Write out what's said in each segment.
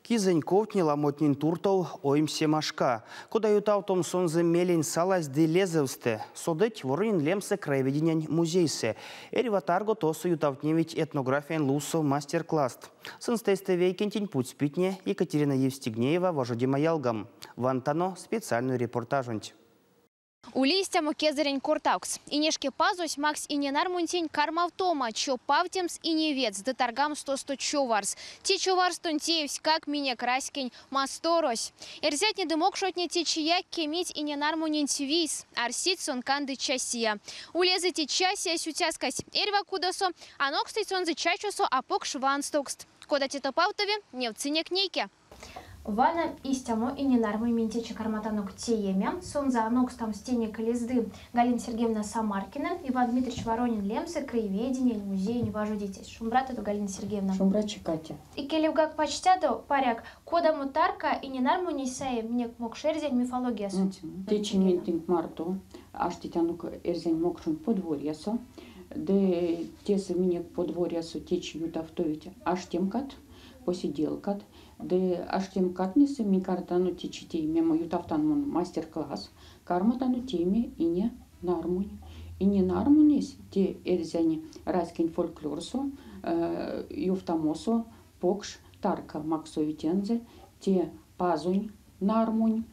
Кизэнь ковтне ламотнень туртов оймсема шка. Кода ютавтомс сонзэ мелень салазь ды лезэвстэ, содыть Воронин лемсэ краеведениянь музейсэ. Эрьва тарго тосо ютавтневить этнографиянь лувсо мастер-класст. Сынст эйстэ вейкентень путсь питне Екатерина Евстигнеева важодема ялгам. Вантано специальной репортажонть. Ули истямо кезэрень кортавкс. Инешкепазось макссь иненармунтень кармавтома чопавтемс иневедьс ды таргамс тосто човарс. Те човарстонть теевськак минек раськень масторось. Эрзятне ды мокшотне течияк кемить иненармуненть вийс, арсить, сон канды часия. Улезэ те часиясь уцяскась эрьва кудосо, анокстыть сонзэ чачосо а покш ванстовкст. Кода те топавтови, невтсынек нейке. Вана истямо иненармунь минь течи карматанок тееме. Сонзэ анокстамс тенек лезды Галина Сергеевна Самаркина, Иван Дмитриевич Воронин лемсэ краеведениянь музеень важодицясь. Шумбрат, Галина Сергеевна. Шумбрачи, Катя. Икелевгак пачтядо, паряк, кодамо тарка иненармунесь саи минек мокшэрзянь мифологиясонть? Течи минь тынк марто аштетянок эрзянь мокшонь подворьясо. Ды тесэ минек подворьясо течи ютавтовить аштемкат, посиделкат. Ды аштемкатнесэ минь кардано течи тееме, ютавтан мон мастер-класс, карматано тееме ине нармунь. Ине нармунесь те эрзянь раськень фольклорсо, ёвтамосо покш тарка максови тензэ, те пазонь нармунь.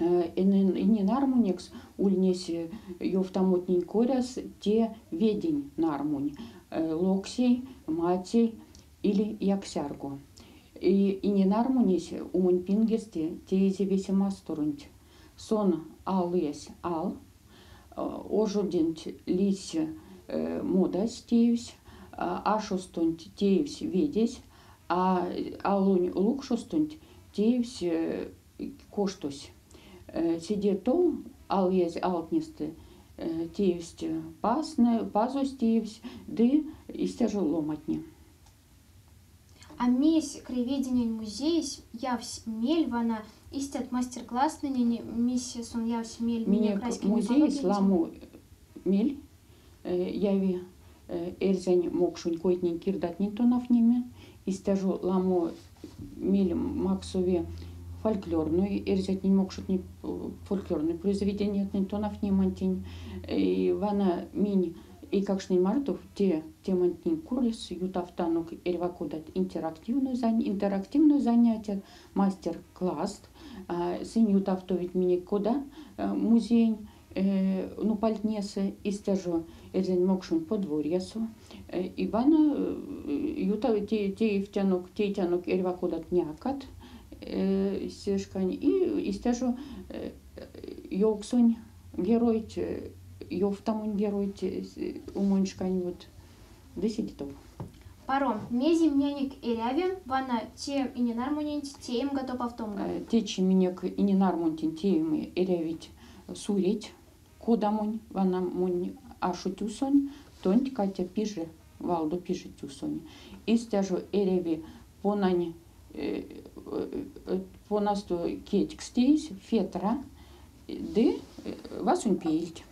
Ине нармунекс ульнесь ёвтамотнень коряс те ведень нармунь, локсей, мацей или яксярго. И иненармунесь умонь пингестэ теизе весе масторонть. Сон алыясь ал, ожоденть лиссь модась теевсь, ашостонть теевсь ведесь, а алонь лукшостонть теевсь коштось. Седе тов алыязь алтнэстэ теевсть пазтнэ, пазось теевсь ды истя жо ломатне. А мейсь краеведениянь музеесь явсь мель вана истят мастер-класстнэнень, мейсь сон явсь мель минек Минек раськень музеесь мифологиянтень? ламо мель яви эрзянь мокшонь койтнень кирдатнень тонавтнеме, истя жо ламо мель максови фольклорной эрзятнень мокшотнень фольклорной произведениятнень тонавтнемантень. И вана минь эйкакштнень марто те темантень курс ютавтанок эрьва кодат интерактивной, интерактивной занятият, мастер-класст. Сынь ютавтовить минек кода музеень нупальтнесэ, истя жо эрзянь мокшонь подворьясо. Ивана юта теевтянок, тейтянок эрьва кодат някат се шкань и истя жо ёвксонь геройть, ёвтамонь геройть умонь шкань вот ды седе тов. Паро, мезе миненек эряви, вана те иненармуненть теемга топавтомга? Течи минек иненармунтень тееме эрявить суреть, кодамонь, вана монь ашо тюсонь, тонть, Катя, пиже, валдо пиже тюсонь. Истя жо эряви понань понасто кетькс теезь, фетра ды васонь пеельть.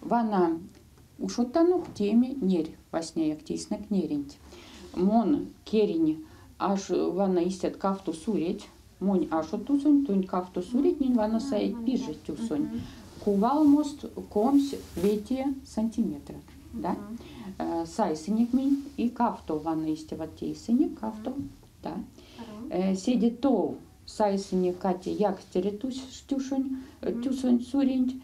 Вана ушодтанок тееме нерь, васняяк тейсынек неренть. Мон керинь аш вана истят кавто суреть, монь ашо тюсонь, тонь кавто суретнень вана саить пиже тюсонь. Кувалмост 25 сантиметрат. Да? Сайсынек минь и кавто вана истя вот тейсынек, кавто. Да. Седе тов сайсынек Катя якстере тюсонь, тюсонь суренть,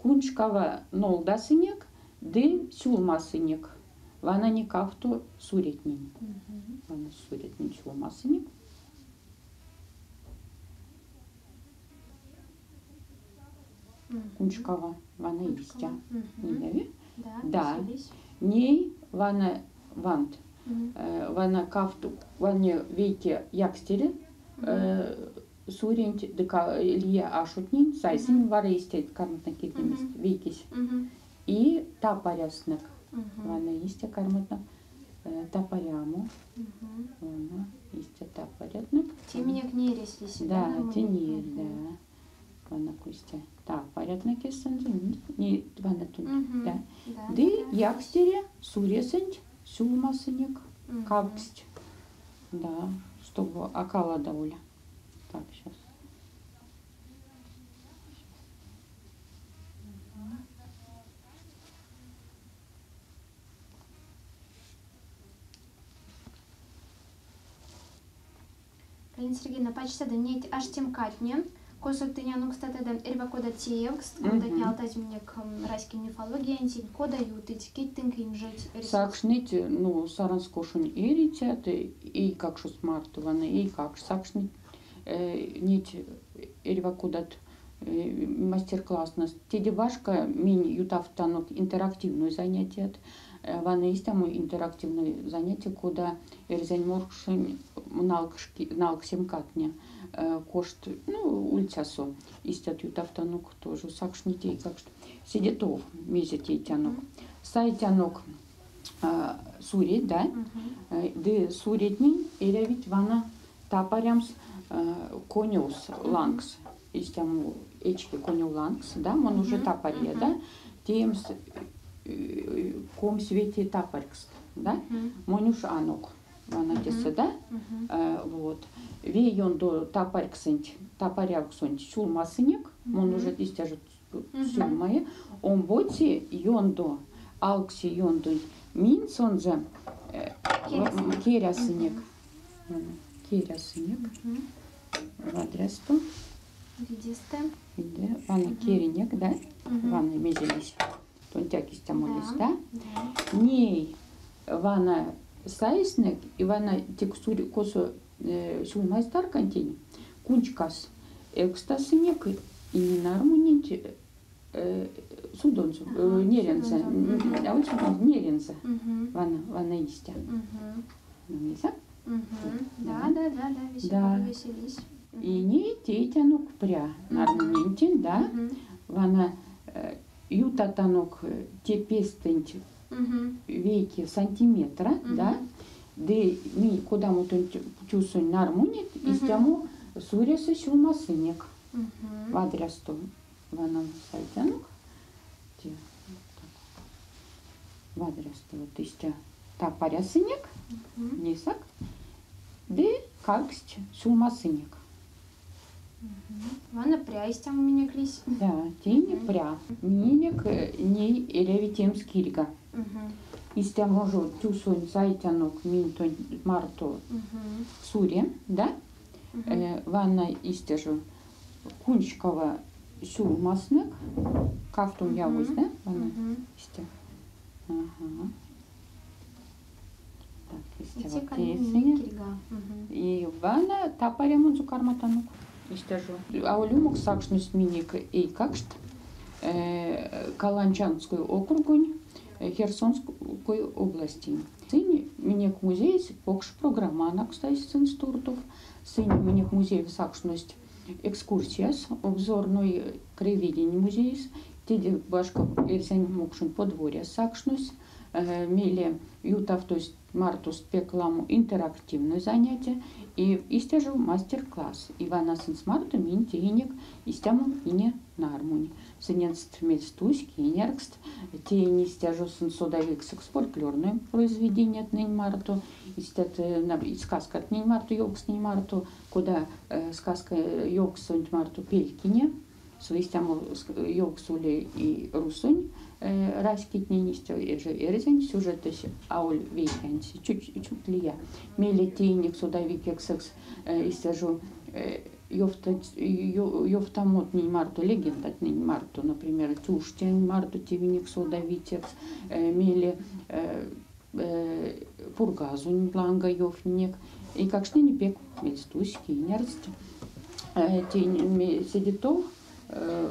куншкава нолдасынек ды сюлмасынек. Вана не кавто суретнень. Вана суретнень сюлмасынек. Куншкава вана истя. Неяви? Да. Да. Ней вана вант. Вана кавто, ване вейке якстере суренть ды лия ашотнень сайсынь вара истя карматна кирдемест вейкесь. И тапаряснек. Вана истя карматна тапарямо. Вана истя тапарятнек. Те минек нересь лиси, Да, те нерь, да. Вана кустя тапарятнек эсензэ, не вана тут, да. Ды якстере суресэнть сюлмасынек кавксть. Да, Чтобы а каладаволь. Так, сейчас. Галина Сергеевна, пачтядо неть аштемкатне, косо тынь анокстатадо эрьва кодат теевкст, кодатне алтазь минек раськень мифологиянтень, кода ютыть, кить тынк инжеть эрсить? Сакшныть, ну, Саранск ошонь эрицят, эйкакшост марто вана эйкакш сакшныть неть эрьва кодат мастер-класстнэс. Теде башка минь ютавттанок интерактивной занятият. Вана истямо интерактивной занятия, кода эрзянь мокшонь налксемкатне кошт, ну, ульцясо истят ютавтанок тоже сакшныть эйкакшт. Седе тов мезе тейтянок. Сайтянок суреть, да, ды суретнень эрявить вана тапарямс конёвс лангс, истямо эчке конёв лангс, да, мон уже тапария, да, теемс 25 тапарькст, да, монь уш анок вана тесэ, да, вот. Ве ёндо тапарьксэнть, тапарявксонть сюлмасынек, мон уже истя жо сюлмая, омбоце ёндо, алксе ёндонть минь сонзэ керясынек. Керясынек. Вадрясто. Видестэ. Виде. Вана керинек, да? Вана мезе лись. Тонтяк истямо лись, да? Ней вана сайсынек и вана те косо сюлмазь таркантень кунчкас экстасынек и не нармуненть судонзо, нерензэ, а вот судонзо, нерензэ. Вана, вана истя. Мезе? Да, да, да, да, Да. веселись. И ней тейтянок пря нармунентень, да? Вана ютатанок те пестэнть вейке сантиметра, да? Ды минь кодамо тонть тюсонь нармунеть, истямо суресэ сюлмасынек. Вадрясто вана сайтянок. Те вадрясто вот истя тапарясынек, несак, ды кавксть сюлмасынек. Вана пря истямо минек лись. Да, теинек пря. Миненек ней эряви теемс кирьга. Истямо жо тюсонь сайтянок минь тонь марто суре, да? Ванна истя жо кунчкова сюлмасынек, кавтонь явозь, да? Ванна истя. Ага. Так, истя вот теесынек. И вана тапарямонзо карматанок. Истя жо. Аволь умок сакшность минек эйкакшт Каланчанской округонь Херсонской области. Сынь минек музейс покш программа анокстась сынст туртов. Сынь минек музеев сакшность экскурсияс, обзорной краеведение музейс, теде башка эрзянь мокшонь подворьяс сакшность, мейле ютавтозь мартост пек ламо интерактивной занятия и истя жо мастер-класс. И вана сынст марто минь теинек истямо ине нармунь. Сыненст мельс тусь, кеняркст, теинь истя жо сынст содавиксэкс фольклорной произведениятнень марто, истят сказкатнень марто, ёвкстнэнь марто, кода сказка ёвксонть марто Пелькине, истямо ёвкс ули и русонь раськетнень, истя эрзянь сюжетэсь аволь вейкенть, чуть лия. Мейле теинек содавиксэкс истя жо ёвтамотнень марто, легендатнень марто, например, Тюштянь марто теинек содавиксэкс, мейле Пургазонь ланга ёвтнинек. Эйкакштнень пек мельс тусь, кенярдсть. Седе тов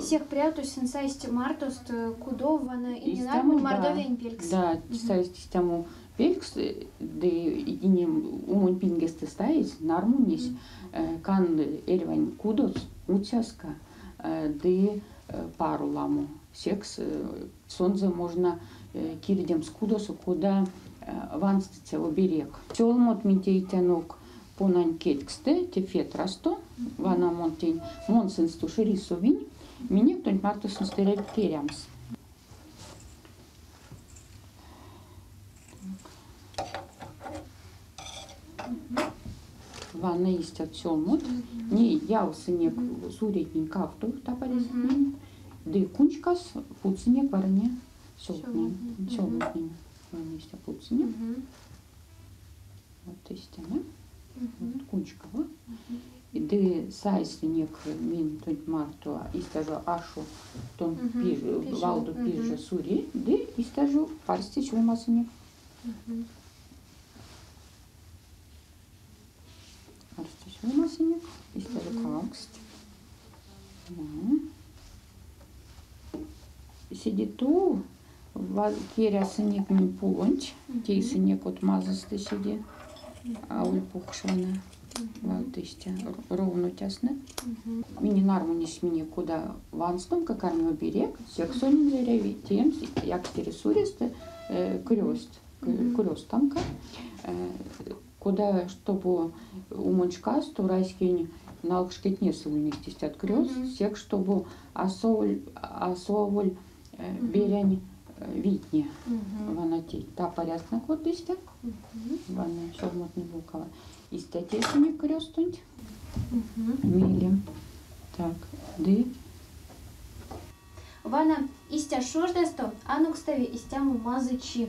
Сех прявтось сынь сайсть мартост кудов вана и нармунь Мордовиянь пелькс. Да, сайсть истямо пелькс, ды ине умонь пингестэ саезь нармунесь канды эрьвань кудос уцяска ды паро ламо. Секс сонзэ можна кирдемс кудосо, кода ванстыця оберег. Сёлмот минь тейтянок понань кедькстэ, те фетрасто, вана мон тень, мон сынст уш рисовинь, минек тонть марто сынст эрявить керямс. Вана истят сёлмот. Ней явсынек суретнень кавтов тапарязтнень. Ды куншкас путсынек варыне сёлтнэнь. Сёлмотнень вана истя путсынек. Вот истя, да? Вот куншкава. Ды сайсынек минь тонть марто истя жо ашо тон пиже, валдо пиже суре, ды истя жо парсте сюлмасынек. Парсте сюлмасынек, истя жо кавксть. Седе тов керясынек минь пулонть, тейсынек вот мазысты седе, аволь покш вана. Вот истя ровно тясны. Мине нармунесь мине кода ванстомка карми оберег, секс сонензэ эряви теемс якстере сурестэ крёст, крёстамка. Кода штобу умонь шкасто раськень налкшкетнесэ ульнесть истят крёст, секс штобу а соваволь берянь вийтне. Вана те тапаряснэк вот истя. Вана сёлмотне бокава. Истя тейсынек крёстонть. Мейле. Так, ды Вана истя шождасто анокстави истямо мазычи.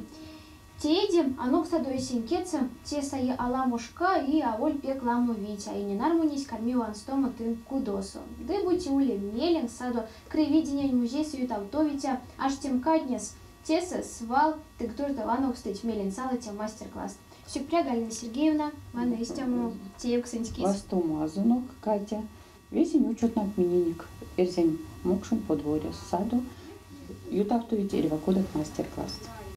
Тееде анокстадо эсенк кедьсэ, те саи аламо шка и аволь пек ламо вийть, а иненармунесь карми ванстомо тынк кудосо. Ды бути ули меленк, садо краеведениянь музейсэ ютавтовиця аштемкатнес. Тесэ свал тынк туртов анокстыть мелень салыця мастер-класст. Сюкпря, Галина Сергеевна, вана истямо теевксэнть кис. Вастомазонок, Катя. Весень учотнат миненек эрзянь мокшонь подворьяс садо ютавтовить эрьва кодат мастер-класст.